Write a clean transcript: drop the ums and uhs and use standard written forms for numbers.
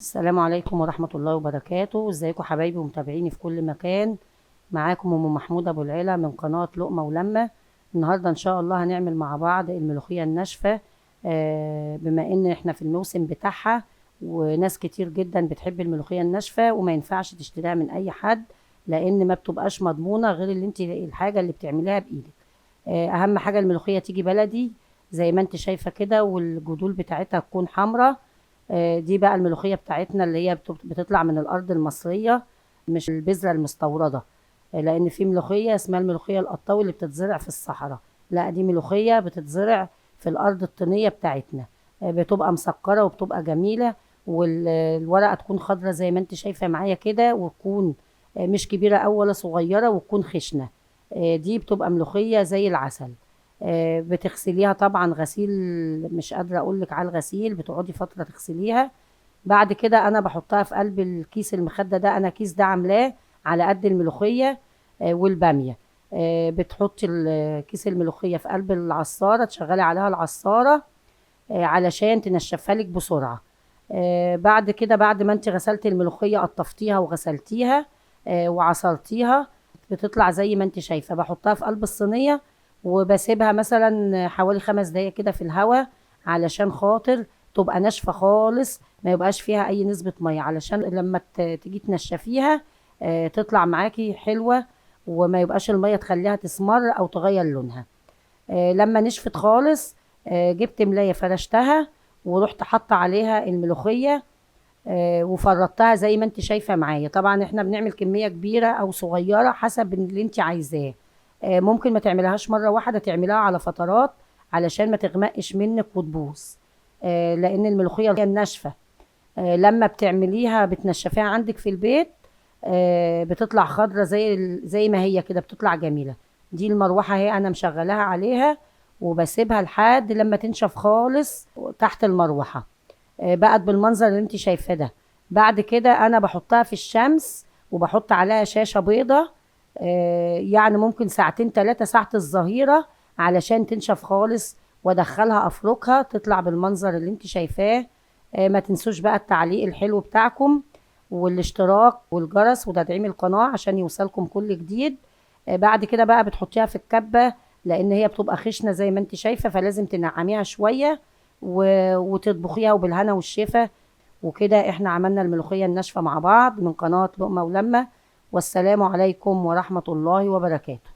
السلام عليكم ورحمة الله وبركاته. ازيكم حبايبي ومتابعيني في كل مكان؟ معاكم ام محمود ابو العلا من قناة لقمة ولمة. النهاردة ان شاء الله هنعمل مع بعض الملوخية الناشفة، بما ان احنا في الموسم بتاعها وناس كتير جدا بتحب الملوخية الناشفة وما ينفعش تشتريها من اي حد لان ما بتبقاش مضمونة غير اللي انت الحاجة اللي بتعمليها بايدك. اهم حاجة الملوخية تيجي بلدي زي ما انت شايفة كده، والجدول بتاعتها تكون حمراء. دي بقى الملوخية بتاعتنا اللي هي بتطلع من الأرض المصرية، مش البذرة المستوردة، لأن في ملوخية اسمها الملوخية القطاوي اللي بتتزرع في الصحراء. لا، دي ملوخية بتتزرع في الأرض الطينية بتاعتنا، بتبقى مسكرة وبتبقى جميلة، والورقة تكون خضرة زي ما انت شايفة معايا كده، وتكون مش كبيرة أوي ولا صغيرة، وتكون خشنة. دي بتبقى ملوخية زي العسل. بتغسليها طبعا غسيل، مش قادرة اقولك على الغسيل، بتقعدي فترة تغسليها. بعد كده انا بحطها في قلب الكيس المخدة ده، انا كيس ده عاملاه على قد الملوخية، والبامية. بتحطي كيس الملوخية في قلب العصارة، تشغلي عليها العصارة، علشان تنشفها لك بسرعة. بعد كده بعد ما انت غسلتي الملوخية قطفتيها وغسلتيها، وعصرتيها، بتطلع زي ما انت شايفة. بحطها في قلب الصينية وبسيبها مثلا حوالي 5 دقايق كده في الهوا علشان خاطر تبقى ناشفة خالص، ما يبقاش فيها اي نسبة مية، علشان لما تيجي تنشفيها، تطلع معاكي حلوة وما يبقاش المية تخليها تسمر او تغير لونها. لما نشفت خالص، جبت ملاية فرشتها ورحت حاطة عليها الملوخية، وفردتها زي ما انت شايفة معايا. طبعا احنا بنعمل كمية كبيرة او صغيرة حسب اللي انت عايزاه. ممكن ما تعملهاش مرة واحدة، تعملها على فترات علشان ما تغمقش منك وتبوظ، لان الملوخية الناشفة، لما بتعمليها بتنشفيها عندك في البيت، بتطلع خضرة زي ما هي كده، بتطلع جميلة. دي المروحة اهي انا مشغلاها عليها وبسيبها لحد لما تنشف خالص تحت المروحة. بقت بالمنظر اللي انت شايفاه ده. بعد كده انا بحطها في الشمس وبحط عليها شاشة بيضة، يعني ممكن ساعتين تلاتة ساعة الظهيرة علشان تنشف خالص، وادخلها افركها تطلع بالمنظر اللي انت شايفاه. ما تنسوش بقى التعليق الحلو بتاعكم والاشتراك والجرس وتدعيم القناة عشان يوصلكم كل جديد. بعد كده بقى بتحطيها في الكبة لان هي بتبقى خشنة زي ما انت شايفة، فلازم تنعميها شوية وتطبخيها وبالهنا والشفا. وكده احنا عملنا الملوخية الناشفة مع بعض من قناة لقمة ولمة. والسلام عليكم ورحمة الله وبركاته.